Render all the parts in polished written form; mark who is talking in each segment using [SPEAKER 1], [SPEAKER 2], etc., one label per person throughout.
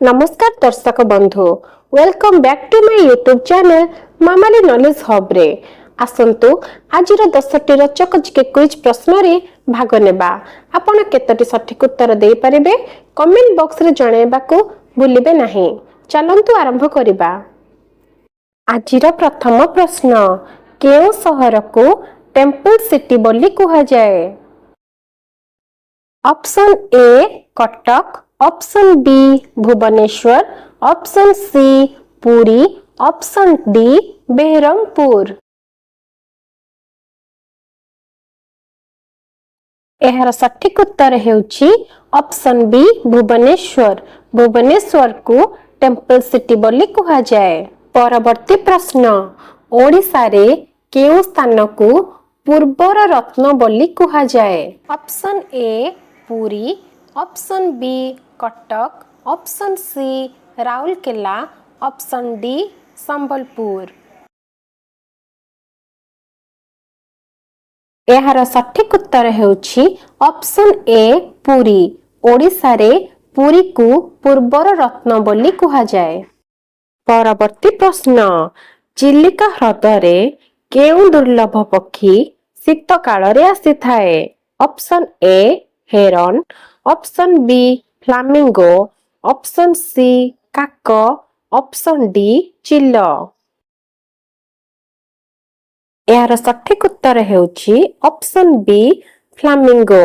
[SPEAKER 1] ନମସ୍କାର ଦର୍ଶକ ବନ୍ଧୁ, welcome back to my YouTube channel Mamali knowledge ହବ୍ରେ। ଆସନ୍ତୁ, ଆଜିର 10ଟି ରୋଚକ ଜିକେ କୁଇଜ୍ ପ୍ରଶ୍ନରେ ଭାଗ ନେବା। ଆପଣ କେତୋଟି ସଠିକ ଉତ୍ତର ଦେଇପାରିବେ, କମେଣ୍ଟ ବକ୍ସରେ ଜଣାଇବାକୁ ଭୁଲିବେ ନାହିଁ। ଚାଲନ୍ତୁ ଆରମ୍ଭ କରିବା। ଆଜିର ପ୍ରଥମ ପ୍ରଶ୍ନ, କେଉଁ ସହରକୁ ଟେମ୍ପଲ ସିଟି ବୋଲି କୁହାଯାଏ? Option A Cuttack, option B Bhubaneswar, option C Puri, option D Berhampur. ଏହାର ସଠିକ ଉତ୍ତର ହେଉଛି ଅପସନ୍ ବି ଭୁବନେଶ୍ୱର। ଭୁବନେଶ୍ୱରକୁ ଟେମ୍ପଲ ସିଟି ବୋଲି କୁହାଯାଏ। ପରବର୍ତ୍ତୀ ପ୍ରଶ୍ନ, ଓଡ଼ିଶାରେ କେଉଁ ସ୍ଥାନକୁ ପୂର୍ବର ରତ୍ନ ବୋଲି କୁହାଯାଏ? Option A Puri, option B Cuttack, option C Rourkela, option D Sambalpur. ଏହାର ସଠିକ ଉତ୍ତର ହେଉଛି ଅପସନ୍ ଏ ପୁରୀ। ଓଡ଼ିଶାରେ ପୁରୀକୁ ପୂର୍ବର ରତ୍ନ ବୋଲି କୁହାଯାଏ। ପରବର୍ତ୍ତୀ ପ୍ରଶ୍ନ, ଚିଲିକା ହ୍ରଦରେ କେଉଁ ଦୁର୍ଲଭ ପକ୍ଷୀ ଶୀତ କାଳରେ ଆସିଥାଏ? Option A heron, option B flamingo, option C କାକ, ଅପସନ୍ ଡି ଚିଲ। ଏହାର ସଠିକ ଉତ୍ତର ହେଉଛି ଅପସନ୍ ବି ଫ୍ଲାମିଙ୍ଗୋ।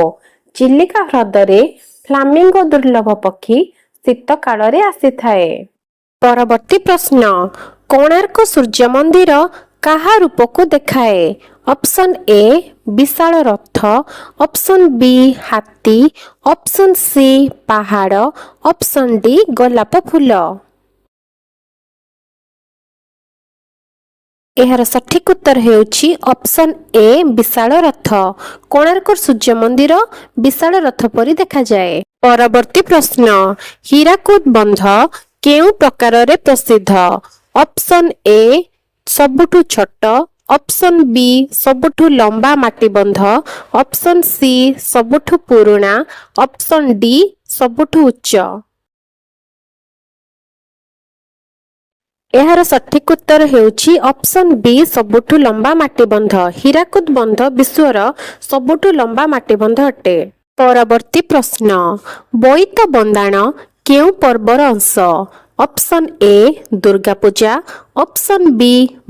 [SPEAKER 1] ଚିଲିକା ହ୍ରଦରେ ଫ୍ଲାମିଙ୍ଗୋ ଦୁର୍ଲଭ ପକ୍ଷୀ ଶୀତ କାଳରେ ଆସିଥାଏ। ପରବର୍ତ୍ତୀ ପ୍ରଶ୍ନ, କୋଣାର୍କ ସୂର୍ଯ୍ୟ ମନ୍ଦିର କାହା ରୂପକୁ ଦେଖାଏ? ଅପସନ୍ ଏ ବିଶାଳ ରଥ, ଅପସନ୍ ବି ହାତୀ, ଅପସନ୍ ସି ପାହାଡ଼, ଅପସନ୍ ଡି ଗୋଲାପ ଫୁଲ। ଏହାର ସଠିକ ଉତ୍ତର ହେଉଛି ଅପସନ୍ ଏ ବିଶାଳ ରଥ। କୋଣାର୍କ ସୂର୍ଯ୍ୟ ମନ୍ଦିର ବିଶାଳ ରଥ ପରି ଦେଖାଯାଏ। ପରବର୍ତ୍ତୀ ପ୍ରଶ୍ନ, ହୀରାକୁଦ ବନ୍ଧ କେଉଁ ପ୍ରକାରରେ ପ୍ରସିଦ୍ଧ? ଅପସନ୍ ଏ ସବୁଠୁ ଛୋଟ, ଅପସନ୍ ବି ସବୁଠୁ ଲମ୍ବା ମାଟି ବନ୍ଧ, ଅପସନ୍ ସି ସବୁଠୁ ପୁରୁଣା, ଅପସନ୍ ଡି ସବୁଠୁ ଉଚ୍ଚ। ଏହାର ସଠିକ ଉତ୍ତର ହେଉଛି ଅପସନ୍ ବି ସବୁଠୁ ଲମ୍ବା ମାଟିବନ୍ଧ। ହୀରାକୁଦ ବନ୍ଧ ବିଶ୍ୱର ସବୁଠୁ ଲମ୍ବା ମାଟିବନ୍ଧ ଅଟେ। ପରବର୍ତ୍ତୀ ପ୍ରଶ୍ନ, ବୋଇତ ବନ୍ଦାଣ କେଉଁ ପର୍ବର ଅଂଶ? Option A Durga Puja, option B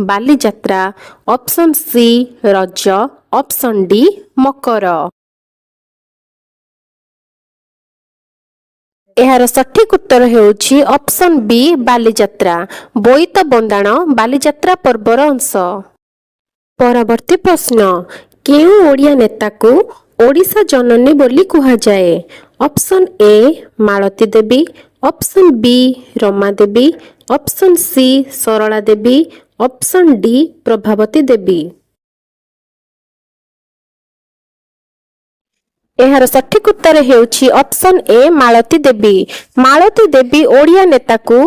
[SPEAKER 1] Baliyatra, option C Raja, option D ମକର। ଏହାର ସଠିକ ଉତ୍ତର ହେଉଛି ଅପସନ୍ ବି ବାଲିଯାତ୍ରା। ବୋଇତ ବନ୍ଦାଣ ବାଲିଯାତ୍ରା ପର୍ବର ଅଂଶ। ପରବର୍ତ୍ତୀ ପ୍ରଶ୍ନ, କେଉଁ ଓଡ଼ିଆ ନେତାକୁ ଓଡ଼ିଶା ଜନନୀ ବୋଲି କୁହାଯାଏ? Option A Malati Devi, option B Rama Devi, option C Sarala Devi, option D Prabhavati Devi. ଏହାର ସଠିକ ଉତ୍ତର ହେଉଛି ଅପସନ୍ ଏ ମାଳତୀ ଦେବୀ। ମାଳତୀ ଦେବୀ ଓଡ଼ିଆ ନେତାକୁ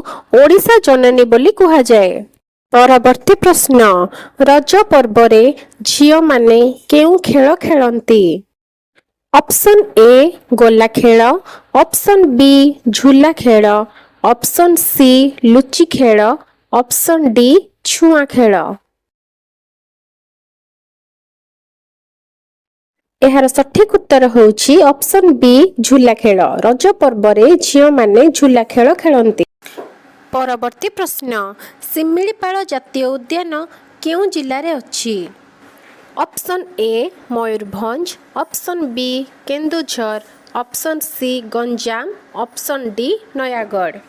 [SPEAKER 1] ଓଡ଼ିଶା ଜନନୀ ବୋଲି କୁହାଯାଏ। ପରବର୍ତ୍ତୀ ପ୍ରଶ୍ନ, ରଜ ପର୍ବରେ ଝିଅମାନେ କେଉଁ ଖେଳ ଖେଳନ୍ତି? ଅପସନ୍ ଏ ଗୋଲା ଖେଳ, ଅପସନ୍ ବି ଝୁଲା ଖେଳ, ଅପସନ୍ ସି ଲୁଚି ଖେଳ, ଅପସନ୍ ଡି ଛୁଆଁ ଖେଳ। ଏହାର ସଠିକ ଉତ୍ତର ହେଉଛି ଅପସନ୍ ବି ଝୁଲା ଖେଳ। ରଜ ପର୍ବରେ ଝିଅମାନେ ଝୁଲା ଖେଳ ଖେଳନ୍ତି। ପରବର୍ତ୍ତୀ ପ୍ରଶ୍ନ, ଶିମିଳିପାଳ ଜାତୀୟ ଉଦ୍ୟାନ କେଉଁ ଜିଲ୍ଲାରେ ଅଛି? Option A Mayurbhanj, option B Keonjhar, option C Ganjam, option D Nayagarh.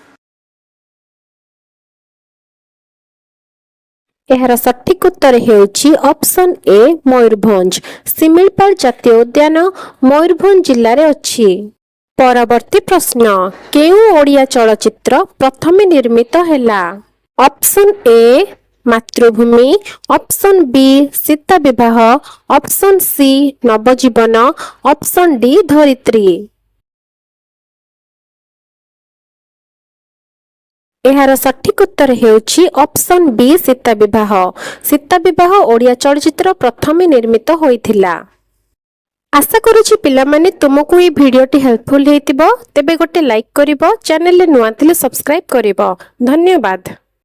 [SPEAKER 1] ଏହାର ସଠିକ ଉତ୍ତର ହେଉଛି ଅପସନ୍ ଏ ମୟୂରଭଞ୍ଜ। ଶିମିଳିପାଳ ଜାତୀୟ ଉଦ୍ୟାନ ମୟୂରଭଞ୍ଜ ଜିଲ୍ଲାରେ ଅଛି। ପରବର୍ତ୍ତୀ ପ୍ରଶ୍ନ, କେଉଁ ଓଡ଼ିଆ ଚଳଚ୍ଚିତ୍ର ପ୍ରଥମେ ନିର୍ମିତ ହେଲା? ଅପସନ୍ ଏ ମାତୃଭୂମି, ଅପସନ୍ ବି ସୀତା ବିବାହ, ଅପସନ୍ ସି ନବଜୀବନ, ଅପସନ୍ ଡି ଧରିତ୍ରୀ। ଏହାର ସଠିକ ଉତ୍ତର ହେଉଛି ଅପସନ୍ ବି ସୀତା ବିବାହ। ସୀତା ବିବାହ ଓଡ଼ିଆ ଚଳଚ୍ଚିତ୍ର ପ୍ରଥମେ ନିର୍ମିତ ହୋଇଥିଲା। ଆଶା କରୁଛି ପିଲାମାନେ, ତୁମକୁ ଏଇ ଭିଡ଼ିଓଟି ହେଲ୍ପଫୁଲ୍ ହେଇଥିବ। ତେବେ ଗୋଟେ ଲାଇକ୍ କରିବ, ଚ୍ୟାନେଲରେ ନୂଆ ଥିଲେ ସବସ୍କ୍ରାଇବ୍ କରିବ। ଧନ୍ୟବାଦ।